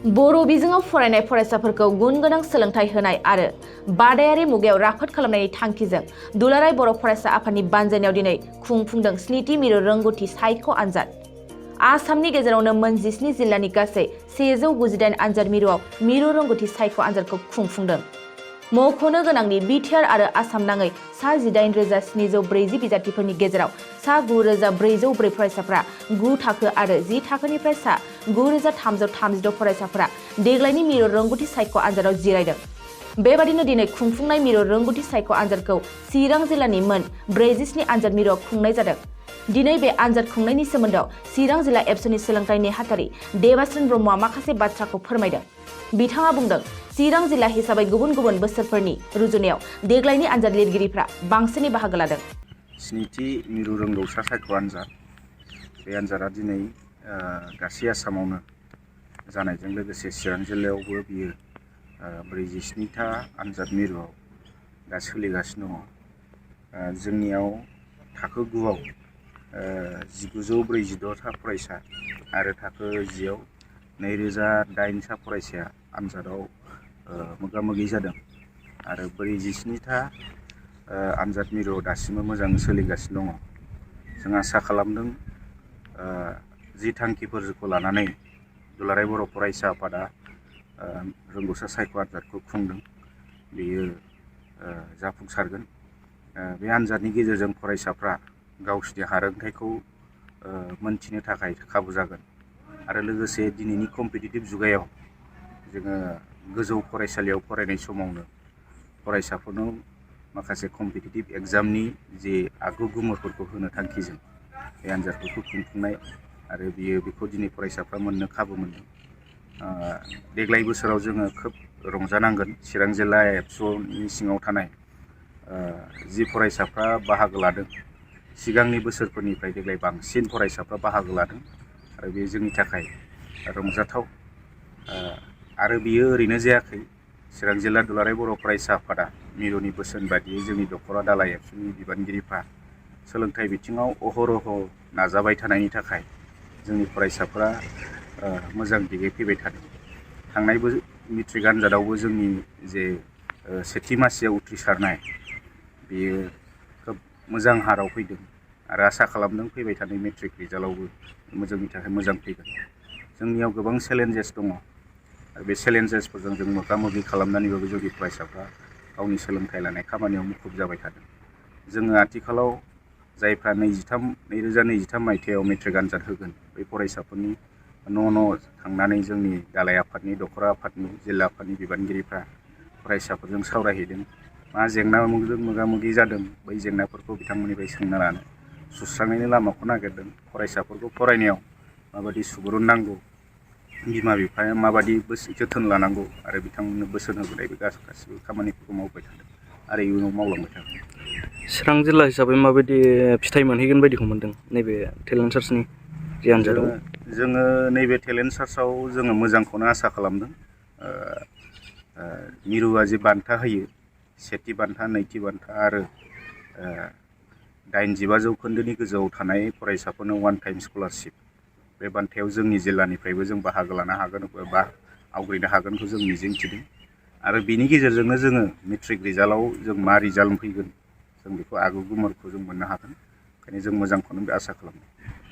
बर' बिजोङाव फरायनाय फरायसाफोरखौ गुन गोनां सोलोंथाइ होनाय आरो बादायारि मुगायाव राफोद खालामनायनि थांखिजों दुलाराय बर' फरायसा आफादनि बानजायनायाव दिनै खुंफुंदों स्निथि मिरु रोंगौथि सायख' आनजाद। आसामनि गेजेरावनो मोन 17 जिल्लानि गासै 198 आनजाद मिरुआव मिरु रोंगौथि सायख' आनजादखौ खुंफुंदों। मख'नो गोनांदि बिटिआर आरो आसाम नाङै सा 18,740 बिजाथिफोरनि गेजेराव सा 9,404 फरायसाफ्रा 9 थाखो आरो 10 थाखोनिफ्राय सा 9,332 फरायसाफोरा देग्लायनि मिरु रोंगौथि सायख' आनजादाव जिरायदों। बेबादिनो दिनै खुंफुंनाय मिरु रोंगौथि सायख' आनजादखौ चिरां जिल्लानि मोन 47 आनजाद मिरुआव खुंनाय जादों। दिनै बे आनजाद खुंनायनि सोमोन्दोआव चिरां जिल्ला एबसुनि सोलोंथाइ नेहाथारि देबास्रिन ब्रह्मआ माखासे बाथ्राखौ फोरमायदों। बिथाङा बुंदों, चिरां जिल्ला हिसाबै गुबुन गुबुन बोसोरफोरनि रुजुनायाव देग्लायनि आनजाद लिरगिरिफ्रा बांसिनै बाहागो लादों। स्निथि मिरु रोंगौसा सायख' आनजाद। बे आनजादा दिनै गासै आसामावनो जानायजों लोगोसे चिरां जिल्लायावबो बियो 47था आनजाद मिरुआव दा सोलिगासिनो दङ। जोंनियाव थाखो 9आव 1946 फरायसा आरो थाखो 10आव 2008 फरायसाया आनजादाव मोगा मोगि जादों आरो 47था आनजाद मिरुआव दासिमबो मोजां सोलिगासिनो दङ। जों आसा खालामदों जि थांखिफोरखौ लानानै दुलाराय बर' फरायसा आफादा रोंगौसा सायख' आनजादखौ खुंदों, बेयो जाफुंसारगोन। बे आनजादनि गेजेरजों फरायसाफ्रा गावसिनि हारोंथाइखौ मोनथिनो थाखाय खाबु जागोन आरो लोगोसे दिनैनि कम्पिटिटिभ जुगायाव जोङो गोजौ फरायसालियाव फरायनाय समावनो फरायसाफोरनाव माखासे कम्पिटिटिभ एग्जामनि जे आगु गुमुरफोरखौ होनो थांखिजों बे आनजादफोरखौ खुंफुंनाय आरो बेखौ दिनै फरायसाफ्रा मोननो खाबु मोनदों। देग्लाय बोसोराव जोङो खोब रंजानांगोन। चिरां जिल्ला एबसुनि सिङाव थानाय जि फरायसाफ्रा बाहागो लादों, सिगांनि बोसोरफोरनिफ्राय देग्लाय बांसिन फरायसाफ्रा बाहागो लादों आरो बे जोंनि थाखाय रंजाथाव। आरो बियो ओरैनो जायाखै। चिरां जिल्ला दुलाराय बर' फरायसा आफादा मिरुनि बोसोन बायदियै जोंनि दख'रा दालाइ एबसुनि बिबानगिरिफ्रा सोलोंथाइ बिथिङाव अहरह नाजाबाय थानायनि थाखाय जोंनि फरायसाफोरा मोजां दिगै फैबाय थादों। थांनाय मेट्रिक आनजादावबो जोंनि जे सेथि मासियाव उथ्रिसारनाय बेयो खोब मोजां हाराव फैदों आरो आसा खालामदों फैबाय थानाय मेट्रिक रिजाल्टआवबो जोंनि थाखाय मोजां फैगोन। जोंनियाव गोबां चेलेन्जेस दङ आरो बे चेलेन्जेसफोरजों जों मोगा मोगि खालामनानैबाबो जोंनि फरायसाफ्रा गावनि सोलोंथाइ लानाय खामानियाव मुखुब जाबाय थादों। जोङो आथिखालाव जायफ्रा 2023 मायथाइयाव मेट्रिक आनजाद होगोन, बै फरायसाफोरनि न' थांनानै जोंनि दालाइ आफादनि, दख'रा आफादनि, जिल्ला आफादनि बिबानगिरिफ्रा फरायसाफोरजों सावरायहैदों। मा जेंनाजों मोगा मोगि जादों, बै जेंनाफोरखौ बिथांमोननिफ्राय सोंना लानो सुस्रांनायनि लामाखौ नागिरदों। फरायसाफोरखौ फरायनायाव माबायदि सुबुरुन नांगौ, बिमा बिफाया माबायदि जोथोन लानांगौ आरो बिथांमोननो बोसोन होबोनाय बे गासिबो खामानिफोरखौ मावबाय थादों आरो इयुनाव मावलांबाय थागोन। चिरां जिल्ला हिसाबै माबायदि फिथाइ मोनहैगोन बायदिखौ मोन्दों नैबे टेलेन्ट सार्चनि जे आनजादाव? जोङो नैबे टेलेन्ट सार्चआव जोङो मोजांखौनो आसा खालामदों। मिरुआ जे बान्था होयो, सेथि बान्था, नैथि बान्था आरो 85 जौखोन्दोनि गोजौआव थानाय फरायसाफोरनो वान टाइम स्कलारशिप, बे बान्थायाव जोंनि जिल्लानिफ्रायबो जों बाहागो लानो हागोन बा आवग्रिनो हागोनखौ जों मिजिंथिदों आरो बिनि गेजेरजोंनो जोङो मेट्रिक रिजाल्टआव जों मा रिजाल्ट फैगोन जों बेखौ आगु गुमुरखौ जों मोननो हागोन। ओंखायनो जों मोजांखौनो आसा खालामदों।